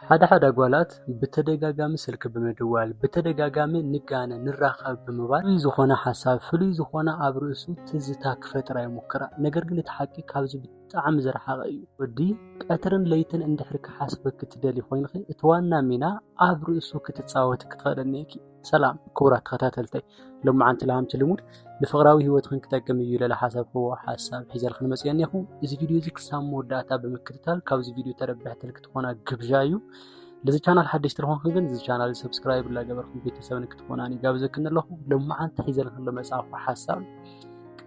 ሓደ ሓደ ኣጓላት ብተደጋጋሚ ስልኪ ብምድዋል፣ ብተደጋጋሚ ንጋነ፣ ንራኸብ ብምባል ፍሉይ ዝኾነ ሓሳብ፣ ፍሉይ ዝኾነ ኣብ ርእሱ ትዝታ ክፈጥራ ይሙክራ። ነገር ግን እቲ ሓቂ ካብዚ ብጣዕሚ ዝረሓቐ እዩ። ወዲ ቀትርን ለይትን እንድሕር ክሓስበኪ ትደሊ ኮይንኺ፣ እቲ ዋና ሚና ኣብ ርእሱ ክትጻወቲ ክትኽእሊ እኒአኪ። ሰላም ክቡራት ተኸታተልተይ፣ ሎማዓንቲ ልሃምቲ ልሙድ ንፍቕራዊ ህይወትኽን ክጠቅም እዩ ኢለ ዝሓሰብክዎ ሓሳብ ሒዘልክን መፅየ እኒኹ። እዚ ቪድዮ እዚ ክሳብ መወዳእታ ብምክትታል ካብዚ ቪድዮ ተረባሕቲ ልክትኾና ግብዣ እዩ። ለዚ ቻናል ሓደሽቲ ልኾንክን ግን እዚ ቻናል ሰብስክራይብ ላገበርኩም ቤተሰብን ክትኾናን ይጋብዘክን ኣለኹ። ሎማዓንቲ ሒዘልክን ለመፅኣኹ ሓሳብ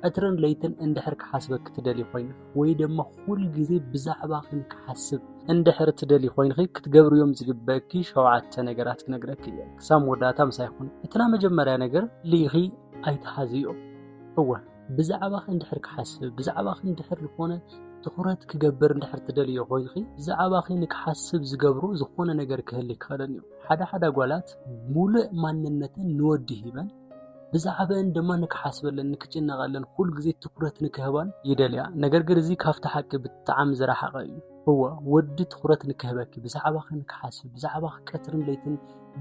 ቀትርን ለይትን እንድሕር ክሓስበኪ ትደሊ ኮይንኺ ወይ ድማ ኩል ግዜ ብዛዕባኽን ክሓስብ እንድሕር ትደሊ ኮይንኺ ክትገብርዮም ዝግበእኪ ሸውዓተ ነገራት ክነግረኪ እየ። ክሳብ መወዳእታ ምሳይ ኩን። እቲ ናይ መጀመርያ ነገር ልኢኺ ኣይትሓዝዮ። እወ ብዛዕባኺ እንድሕር ክሓስብ ብዛዕባኺ እንድሕር ዝኾነ ትኹረት ክገብር እንድሕር ትደልዮ ኮይንኺ ብዛዕባኺ ንክሓስብ ዝገብሩ ዝኾነ ነገር ክህሊ ክኽእልን እዩ። ሓደ ሓደ ጓላት ሙሉእ ማንነተን ንወዲ ሂበን ብዛዕባአን ድማ ንክሓስበለን ንክጭነቐለን ኩል ግዜ ትኩረት ንክህባን ይደልያ። ነገር ግን እዚ ካብቲ ሓቂ ብጣዕሚ ዝረሓቐ እዩ። እወ ወዲ ትኩረት ንክህበኪ ብዛዕባኺ ንክሓስብ ብዛዕባኺ ቀትርን ለይትን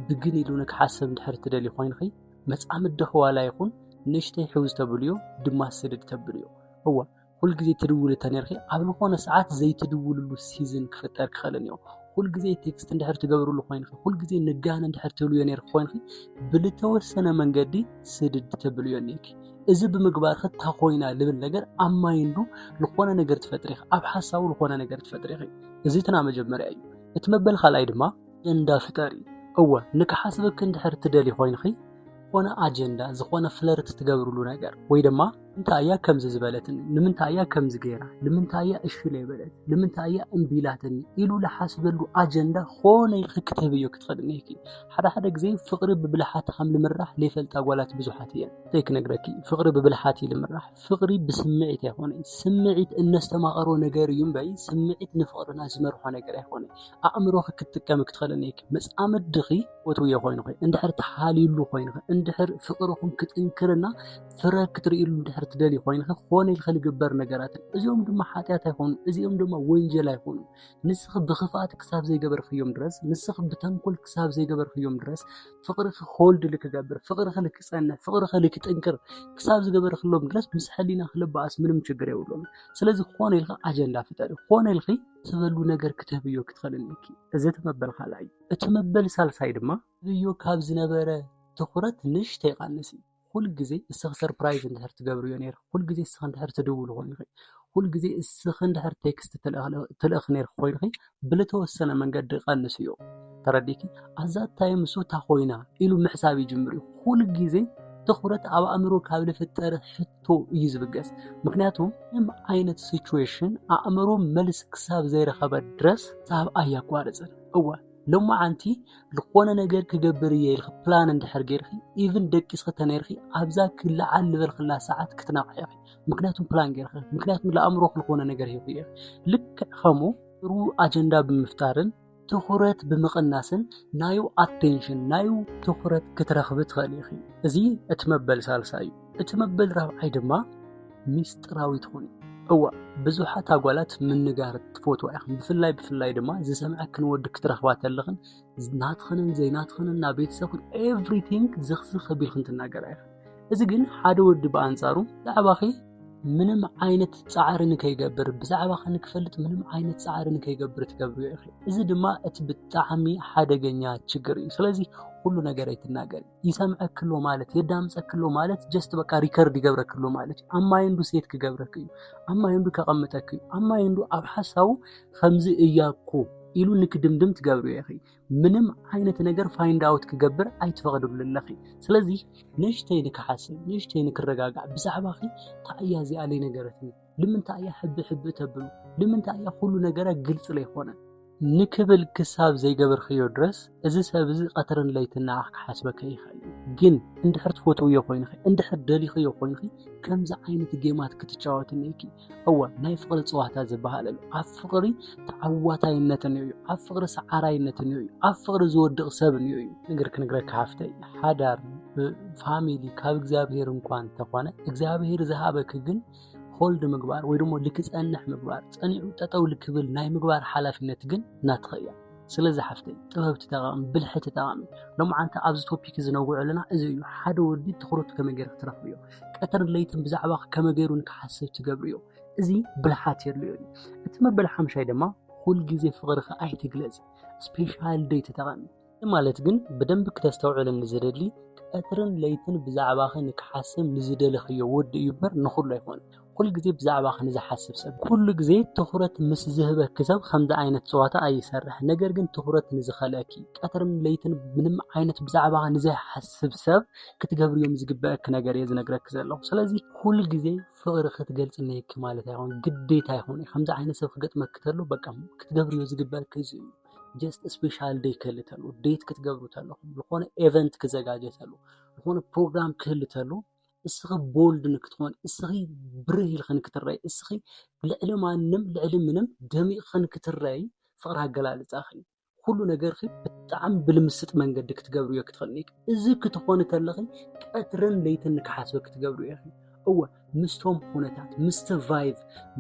ብግን ኢሉ ንክሓስብ እንድሕር ትደሊ ኮይንኺ መጻምድኺ ዋላ ይኹን ንእሽተይ ሕውዝ ተብልዮ ድማ ስድድ ተብልዮ። እወ ኩል ግዜ ትድውል እተ ነርኺ ኣብ ዝኾነ ሰዓት ዘይትድውልሉ ሲዝን ክፍጠር ክኽእልን እዩ። ኩል ግዜ ቴክስት እንድሕር ትገብርሉ ኮይንኺ ኩል ግዜ ንጋነ እንድሕር ትብልዮ ነርኪ ኮይንኺ ብልተወሰነ መንገዲ ስድድ ተብልዮ እኒኪ። እዚ ብምግባርኺ እታ ኮይና ልብል ነገር ኣብ ማይንዱ ዝኾነ ነገር ትፈጥሪ ኢኺ፣ ኣብ ሓሳቡ ዝኾነ ነገር ትፈጥሪ ኢኺ። እዚ እቲ ናይ መጀመርያ እዩ። እቲ መበል ካልኣይ ድማ ኣጀንዳ ፍጠሪ። እወ ንክሓስበኪ እንድሕር ትደሊ ኮይንኺ ዝኾነ ኣጀንዳ ዝኾነ ፍለርት ትገብርሉ ነገር ወይ ድማ ንምንታይ እያ ከምዚ ዝበለትኒ ንምንታይ እያ ከምዚ ገይራ ንምንታይ እያ እሺ ለይበለት ንምንታይ እያ እምቢ ኢላትኒ ኢሉ ዝሓስበሉ ኣጀንዳ ኮነ ኢልኪ ክትህብዮ ክትኽእሊ እኒሄኪ። ሓደ ሓደ ግዜ ፍቕሪ ብብልሓት ከም ልምራሕ ለይፈልጣ ጓላት ብዙሓት እየን። እንታይ ክነግረኪ ፍቕሪ ብብልሓት እዩ ልምራሕ። ፍቕሪ ብስምዒት ኣይኮነይ። ስምዒት እነስተማቐሮ ነገር እዩ እምበይ ስምዒት ንፍቕርና ዝመርሖ ነገር ኣይኮነይ። ኣእምሮኺ ክትጥቀሚ ክትኽእሊ እኒሄኪ። መጻምድኺ ትፈትውዮ ኮይንኺ እንድሕር ተሓልዩሉ ኮይንኺ እንድሕር ፍቕርኹም ክጥንክርና ፍረ ክትርእይሉ እንድሕር ትደልዩ ኮይንኺ ኮነ ኢልኺ ልግበር ነገራትን እዚኦም ድማ ሓጢኣት ኣይኮኑ። እዚኦም ድማ ወንጀል ኣይኮኑ። ንስኺ ብኽፍኣት ክሳብ ዘይገበርክዮም ድረስ ንስኺ ብተንኮል ክሳብ ዘይገበርክዮም ድረስ ፍቕርኺ ሆልድ ልክገብር ፍቕርኺ ልክጸንሕ ፍቕርኺ ልክጥንክር ክሳብ ዝገበርክሎም ድረስ ምስ ሕሊና ክልበኣስ ምንም ችግር የብሎም። ስለዚ ኮነ ኢልኺ ኣጀንዳ ፍጠሪ። ኮነ ኢልኺ ትበሉ ነገር ክትህብዮ ክትኽእል እኒኪ። እዚ እቲ መበል ካልኣይ እዩ። እቲ መበል ሳልሳይ ድማ ትህብዮ ካብ ዝነበረ ትኹረት ንእሽተይ ቀንሲ። ኩል ግዜ እስኺ ሰርፕራይዝ እንድሕር ትገብርዮ ነይርኪ፣ ኩል ግዜ እስኺ እንድሕር ትድውሉ ኮይንኺ፣ ኩል ግዜ እስኺ እንድሕር ቴክስት ትልእኽ- ትልእኽ ነይርኪ ኮይንኺ ብልተወሰነ መንገዲ ቀንስዮ። ተረዲኪ? ኣዛ ታይም እሱ እታ ኮይና ኢሉ ምሕሳብ ይጅምር እዩ። ኩል ግዜ ትኹረት ኣብ ኣእምሮ ካብ ልፍጠር ሕቶ እዩ ዝብገስ። ምክንያቱ ምንም ዓይነት ሲቹዌሽን ኣእምሮ መልስ ክሳብ ዘይረኸበ ድረስ ሳብ ኣያቋርፅን። እወ ሎማዓንቲ ዝኾነ ነገር ክገብር እየ ኢልኺ ፕላን እንድሕር ጌርኺ ኢቭን ደቂስኺ ተነይርኺ ኣብዛ ክለዓል ልበልክላ ሰዓት ክትነቕሒ ኢኺ። ምክንያቱም ፕላን ጌርኺ ምክንያቱም ለኣእምሮኺ ዝኾነ ነገር ሂኺ ኢኺ። ልክዕ ከምኡ ጥሩ ኣጀንዳ ብምፍጣርን ትኹረት ብምቕናስን ናዩ ኣቴንሽን ናዩ ትኹረት ክትረኽቢ ትኽእል ኢኺ። እዚ እቲ መበል ሳልሳይ እዩ። እቲ መበል ራብዓይ ድማ ሚስጥራዊት ኩኒ። እዋ ብዙሓት ኣጓላት ምንጋር ትፈትዋ ኢኽን ብፍላይ ብፍላይ ድማ ዝሰምዐክን ወዲ ክትረኽባ ተለኽን ናትኽንን ዘይናትኽንን ናብ ቤተሰብክን ኤቭሪቲንግ ዝኽዝኽ ኣቢልክን ትናገራ ኢኽን። እዚ ግን ሓደ ወዲ ብኣንጻሩ ብዛዕባኺ ምንም ዓይነት ጻዕሪ ንከይገብር ብዛዕባኺ ንክፈልጥ ምንም ዓይነት ጻዕሪ ንከይገብር ትገብርዮ ኢኺ። እዚ ድማ እቲ ብጣዕሚ ሓደገኛ ችግር እዩ። ስለዚ ኩሉ ነገር ኣይትናገሪ። ይሰምዐክሎ ማለት የዳምፀክሎ ማለት ጀስት በቃ ሪከርድ ይገብረክሎ ማለት እዩ። ኣብ ማይንዱ ሴት ክገብረክ እዩ። ኣብ ማይንዱ ከቐምጠክ እዩ። ኣብ ማይንዱ ኣብ ሓሳቡ ከምዚ እያኮ ኢሉ ንክድምድም ትገብርዮ ኢኺ። ምንም ዓይነት ነገር ፋይንድ ኣውት ክገብር ኣይትፈቕድሉ ኣለኺ። ስለዚ ንእሽተይ ንክሓስብ ንእሽተይ ንክረጋጋዕ ብዛዕባኺ እንታይ እያ እዚኣ ለይነገረትኒ ልምንታይ እያ ሕቢ ሕቢ ተብሉ ልምንታይ እያ ኩሉ ነገራ ግልፂ ለይኮነ ንክብል ክሳብ ዘይገበርክዮ ድረስ እዚ ሰብ እዚ ቀትርን ለይትን ንዓኽ ክሓስበካ ይኽእል እዩ። ግን እንድሕር ትፈትውዮ ኮይንኺ እንድሕር ደሊኽዮ ኮይንኺ ከምዚ ዓይነት ጌማት ክትጫወት እኒኢኪ። እወ ናይ ፍቕሪ ፀዋታ ዝበሃል ኣሎ። ኣብ ፍቕሪ ተዓዋታይነት እኒኦ እዩ። ኣብ ፍቕሪ ሰዓራይነት እኒኦ እዩ። ኣብ ፍቕሪ ዝወድቕ ሰብ እኒኦ እዩ። ነገር ክነግረካ ሓፍተይ ሓዳር ፋሚሊ ካብ እግዚኣብሄር እንኳ እንተኾነ እግዚኣብሄር ዝሃበኪ ግን ሆልድ ምግባር ወይ ደሞ ልክፀንሕ ምግባር ፀኒዑ ጠጠው ልክብል ናይ ምግባር ሓላፊነት ግን ናትኺ እያ። ስለዚ ሓፍተይ፣ ጥበብ ተጠቐሚ፣ ብልሒ ተጠቐሚ። ሎማዓንቲ ኣብዚ ቶፒክ እዚ ነውግዖ ኣለና፣ እዚ እዩ። ሓደ ወዲ ትኹረቱ ከመይ ገይሩ ክትረኽብዮ፣ ቀትርን ለይትን ብዛዕባ ከመይ ገይሩ ንክሓስብ ትገብርዮ፣ እዚ ብልሓት የድልዮ እዩ። እቲ መበል ሓምሻይ ድማ፣ ኩል ግዜ ፍቕርኺ ኣይትግለጺ፣ ስፔሻል ደይ ተጠቐሚ። እዚ ማለት ግን ብደንቢ ክተስተውዕለኒ ዝደሊ፣ ቀትርን ለይትን ብዛዕባኺ ንክሓስብ ንዝደለኽዮ ወዲ እዩ እምበር ንኹሉ ኣይኮነን። ኩሉ ግዜ ብዛዕባኺ ንዝሓስብ ሰብ፣ ኩሉ ግዜ ትኹረት ምስ ዝህበኪ ሰብ ከምዚ ዓይነት ጸዋታ ኣይሰርሕ። ነገር ግን ትኹረት ንዝኸልአኪ፣ ቀትርን ለይትን ምንም ዓይነት ብዛዕባኺ ንዘይሓስብ ሰብ ክትገብርዮም ዝግበአኪ ነገር እየ ዝነግረኪ ዘለኹ። ስለዚ ኩሉ ግዜ ፍቕሪ ክትገልጽ እኒአኪ ማለት ኣይኮን፣ ግዴታ ኣይኮን። ከምዚ ዓይነት ሰብ ክገጥመኪ ተሎ በቃ ክትገብርዮ ዝግበአኪ እዚ እዩ። ጀስት ስፔሻል ደይ ክህሊ ተሎ፣ ዴት ክትገብሩ ተለኹም፣ ዝኾነ ኤቨንት ክዘጋጀ ተሎ፣ ዝኾነ ፕሮግራም ክህሊ ተሎ፣ እስኺ ቦልድ ንክትኾን፣ እስኺ ብርህ ኢልኺ ንክትረይ፣ እስኺ ልዕሊ ማንም ልዕሊ ምንም ደሚቕኺ ንክትረይ ፍቕሪ ኣገላልጻኺ፣ ኩሉ ነገርኺ ብጣዕሚ ብልምስጥ መንገዲ ክትገብርዮ ክትኽእልኒ ኢኺ። እዚ ክትኾኒ ከለኺ ቀትርን ለይትን ንክሓስበ ክትገብርዮ ኢኺ። እወ፣ ምስቶም ኩነታት፣ ምስቲ ቫይብ፣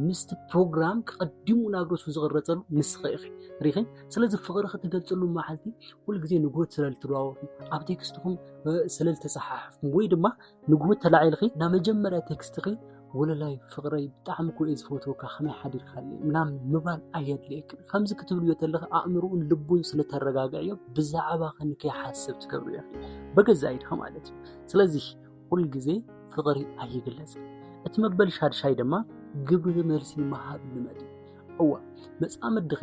ምስቲ ፕሮግራም ቀዲሙ ናብ ርእሱ ዝቕረጸሉ ንስኺ ኢኺ። ሪኺ? ስለዚ ፍቕሪ ክትገልጽሉ መዓልቲ ኩሉ ግዜ ንግሆት ስለ ልትደዋወኹም፣ ኣብ ቴክስትኹም፣ እ፣ ስለ ልተሰሓሕፍኩም ወይ ድማ ንግሆት ተላዒልኺ ናብ መጀመርያ ቴክስትኺ፣ "ወለላይ ፍቕረይ ብጣዕሚ እኮ እየ ዝፈትወካ፣ ከመይ ሓዲርካለይ?" ምናምን ምባል ኣየድልየክን። ከምዚ ክትብልዮ ተለኺ ኣእምሮኡን ልቡን ስለ ተረጋግዕዮ ብዛዕባኺ ንከይሓስብ ትገብርዮ ኢኺ። በገዛእ ኢድኺ ማለት እዩ። ስለዚ ኩል ግዜ ፍቕሪ ኣይግለጽን። እቲ መበል ሻድሻይ ድማ ግብሪ መልሲ ምሃብ ልመዲ። እወ፣ መጻምድኺ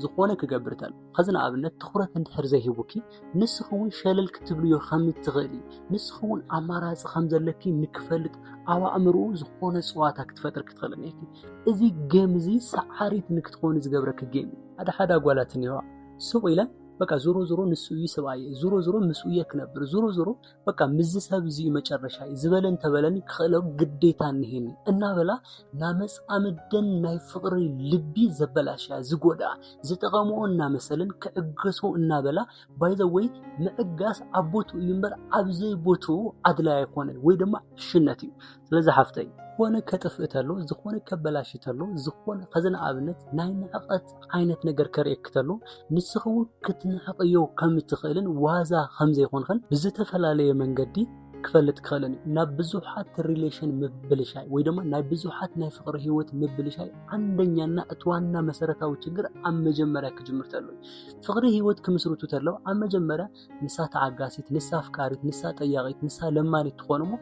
ዝኾነ ክገብር ተሎ፣ ኸዚ ንኣብነት ትኹረት እንድሕር ዘይሂቡኪ፣ ንስኺ እውን ሸለል ክትብልዮ ከም እትኽእሊ፣ ንስኺ እውን ኣማራጺ ከም ዘለኪ ንክፈልጥ ኣብ ኣእምሮኡ ዝኾነ ጸዋታ ክትፈጥሪ ክትኽእሊ እኒአኪ። እዚ ጌም እዚ ሰዓሪት ንክትኾኒ ዝገብረኪ ጌም እዩ። ሓደ ሓደ ኣጓላት እኒዋ ስቕ ኢለን በቃ ዞሮ ዞሮ ንሱ እዩ ሰብኣየ፣ ዞሮ ዞሮ ምስኡ እየ ክነብር፣ ዞሮ ዞሮ በቃ ምስዚ ሰብ እዚ እዩ መጨረሻይ ዝበለ እንተበለኒ ክኽእሎ ግዴታ እኒሄኒ እናበላ ናመጻምደን ናይ ፍቕሪ ልቢ ዘበላሽያ፣ ዝጎድኣ፣ ዝጠቐምኦ እናመሰለን ክዕገሶ እናበላ፣ ባይ ዘ ወይ ምዕጋስ ኣብ ቦትኡ እዩ እምበር ኣብ ዘይቦትኡ ኣድላይ ኣይኮነን ወይ ድማ ዕሽነት እዩ። ስለዚ ሓፍተይ፣ ዝኾነ ከጥፍእ ተሎ፣ ዝኾነ ከበላሽ ተሎ፣ ዝኾነ ኸዚ ንኣብነት ናይ ንዕቐት ዓይነት ነገር ከርእየኪ ተሎ፣ ንስኺ እውን ክትንዕቕዮ ከም እትኽእልን ዋዛ ከም ዘይኮንክን ብዝተፈላለየ መንገዲ ክፈልጥ ክኽእልን እዩ። ናብ ብዙሓት ሪሌሽን ምብልሻይ ወይ ድማ ናይ ብዙሓት ናይ ፍቕሪ ህይወት ምብልሻይ፣ ዓንደኛና እቲ ዋና መሰረታዊ ችግር ኣብ መጀመርያ ክጅምር ተሎ እዩ። ፍቕሪ ህይወት ክምስርቱ ተለው ኣብ መጀመርያ ንሳ ተዓጋሲት፣ ንሳ ኣፍቃሪት፣ ንሳ ጠያቒት፣ ንሳ ለማኒት ትኾን እሞ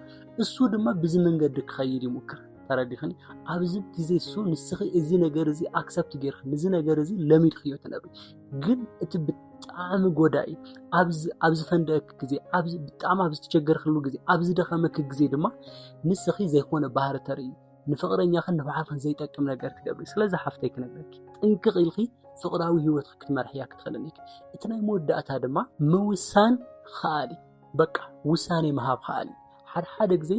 እሱ ድማ ብዚ መንገዲ ክኸይድ ይሙክር። ተረዲኽኒ? ኣብዚ ግዜ እሱ ንስኺ እዚ ነገር እዚ ኣክሰፕት ጌርኪ፣ ንዚ ነገር እዚ ለሚድክዮ ትነብሪ። ግን እቲ ብጣዕሚ ጎዳኢ፣ ኣብዚ፣ ኣብ ዝፈንደአኪ ግዜ፣ ኣብዚ ብጣዕሚ ኣብ ዝተቸገርክሉ ግዜ፣ ኣብ ዝደኸመኪ ግዜ ድማ ንስኺ ዘይኮነ ባህሪ ተርኢ፣ ንፍቕረኛኽን ንባዕልኽን ዘይጠቅም ነገር ትገብሪ። ስለዚ ሓፍተይ ክነግረኪ፣ ጥንቅቕ ኢልኺ ፍቕራዊ ህይወትኪ ክትመርሕያ ክትኽእልን ኢኺ። እቲ ናይ መወዳእታ ድማ ምውሳን ኸኣሊ፣ በቃ ውሳኔ ምሃብ ኸኣሊ። ሓደ ሓደ ግዜ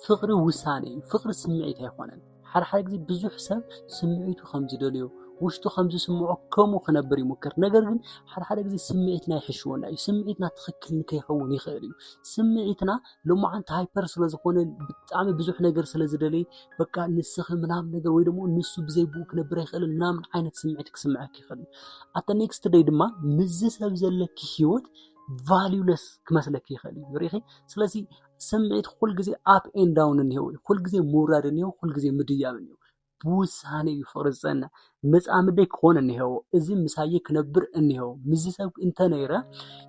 ፍቕሪ ውሳኔ እዩ፣ ፍቕሪ ስምዒት ኣይኮነን። ሓደ ሓደ ግዜ ብዙሕ ሰብ ስምዒቱ ከም ዝደልዮ፣ ውሽጡ ከም ዝስምዖ ከምኡ ክነብር ይሙክር። ነገር ግን ሓደ ሓደ ግዜ ስምዒትና ይሕሽወና እዩ። ስምዒትና ትኽክል ንከይኸውን ይኽእል እዩ። ስምዒትና ሎማዓንቲ ሃይፐር ስለ ዝኾነ፣ ብጣዕሚ ብዙሕ ነገር ስለ ዝደለየ፣ በቃ ንስኺ ምናምን ነገር ወይ ደግሞ ንሱ ብዘይ ብኡ ክነብር ኣይኽእልን ምናምን ዓይነት ስምዒት ክስምዐኪ ይኽእል እዩ። ኣተ ኔክስት ደይ ድማ ምስዚ ሰብ ዘለኪ ህይወት ቫልዩለስ ክመስለኪ ይኽእል እዩ። ርኢኺ? ስለዚ ስምዒት ኩል ግዜ ኣፕ ኤን ዳውን እኒሄው እዩ። ኩል ግዜ ምውራድ እኒሄው፣ ኩል ግዜ ምድያብ እኒሄው። ብውሳኔ እዩ ፍቕሪ ዝጸንዕ። መጻምደይ ክኾን እኒሄዎ፣ እዚ ምሳየ ክነብር እኒሄዎ። ምስዚ ሰብ እንተነይረ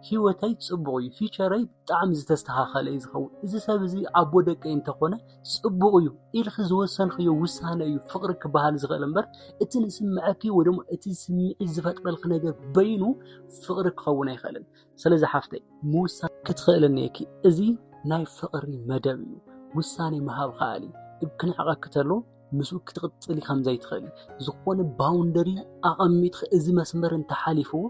ህይወተይ ጽቡቕ እዩ፣ ፊቸረይ ብጣዕሚ ዝተስተኻኸለ እዩ ዝኸውን። እዚ ሰብ እዚ ኣቦ ደቀይ እንተኾነ ጽቡቕ እዩ ኢልኺ ዝወሰንኽዮ ውሳነ እዩ ፍቕሪ ክበሃል ዝኽእል እምበር፣ እቲ ንስምዐኪ ወይ ደሞ እቲ ስምዒት ዝፈጥረልኪ ነገር በይኑ ፍቕሪ ክኸውን ኣይኽእልን። ስለዚ ሓፍተይ፣ ምውሳን ክትኽእሊ እኒአኪ። እዚ ናይ ፍቕሪ መደብ እዩ። ውሳኔ ምሃብ ከኣሊ፣ ክንዕቐኪ ተሎ ምስኡ ክትቕጽሊ ከም ዘይትኽእሊ፣ ዝኾነ ባውንደሪ ኣቐሚጥኺ፣ እዚ መስመር እንተሓሊፍዎ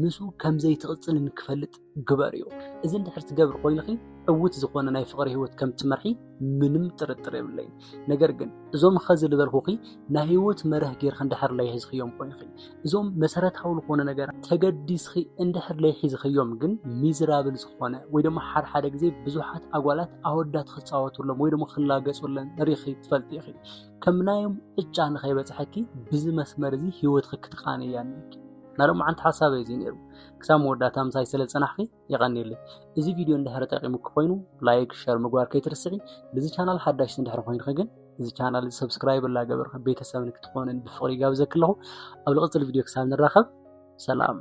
ምስኡ ከም ዘይትቕጽሊ ንክፈልጥ ግበርዮ። እዚ እንድሕር ትገብሪ ኮይንኺ፣ ዕዉት ዝኾነ ናይ ፍቕሪ ህይወት ከም ትመርሒ ምንም ጥርጥር የብለይን። ነገር ግን እዞም ኸዚ ዝበልኩኺ ናይ ህይወት መርህ ጌርኺ እንድሕር ለይሒዝኽዮም ኮይንኺ፣ እዞም መሰረታዊ ዝኾነ ነገራት ተገዲስኺ እንድሕር ለይሒዝኽዮም ግን፣ ሚዝራብል ዝኾነ ወይ ድማ ሓደ ሓደ ግዜ ብዙሓት ኣጓላት ኣወዳት ክጻወቱሎም ወይ ድማ ክላገጹለን ርኢኺ ትፈልጢ ኢኺ። ከም ናዮም ዕጫ ንኸይበጽሐኪ፣ ብዚ መስመር እዚ ህይወትኺ ክትቃነያ እኒአኪ። ናይ ሎማዓንቲ ሓሳበይ እዚ ነይሩ። ክሳብ መወዳእታ ምሳይ ስለ ዝጸናሕኺ የቐንየለይ። እዚ ቪድዮ እንድሕር ጠቂሙኪ ኮይኑ ላይክ፣ ሸር ምግባር ከይትርስዒ። ብዚ ቻናል ሓዳሽ እንድሕር ኮይንኺ ግን እዚ ቻናል እዚ ሰብስክራይብ እናገበርኪ ቤተሰብን ክትኾንን ብፍቕሪ ይጋብዘኪ ኣለኹ። ኣብ ዝቕጽል ቪድዮ ክሳብ ንራኸብ ሰላም።